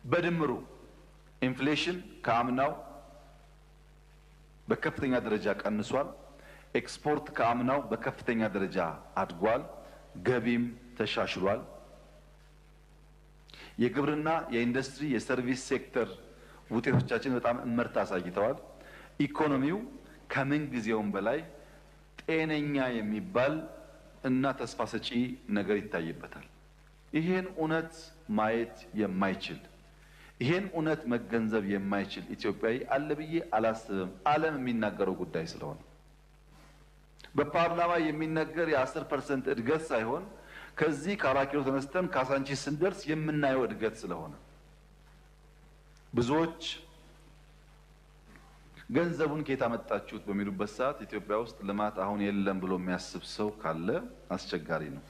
በድምሩ inflation ከአምናው በከፍተኛ ደረጃ ቀንሷል። ኤክስፖርት ከአምናው በከፍተኛ ደረጃ አድጓል። ገቢም ተሻሽሏል። የግብርና፣ የኢንዱስትሪ፣ የ service sector ውጤቶቻችን በጣም እመርታ አሳይተዋል። ኢኮኖሚው ከምን ጊዜውም በላይ ጤነኛ የሚባል እና ተስፋ ሰጪ ነገር ይታይበታል። ይሄን እውነት ማየት የማይችል፣ ይሄን እውነት መገንዘብ የማይችል ኢትዮጵያዊ አለ ብዬ አላስብም። ዓለም የሚናገረው ጉዳይ ስለሆነ፣ በፓርላማ የሚነገር የ10% እድገት ሳይሆን ከዚህ ከአራት ኪሎ ተነስተን ካሳንቺስ ስንደርስ የምናየው እድገት ስለሆነ፣ ብዙዎች ገንዘቡን ከየት አመጣችሁት በሚሉበት ሰዓት ኢትዮጵያ ውስጥ ልማት አሁን የለም ብሎ የሚያስብ ሰው ካለ አስቸጋሪ ነው።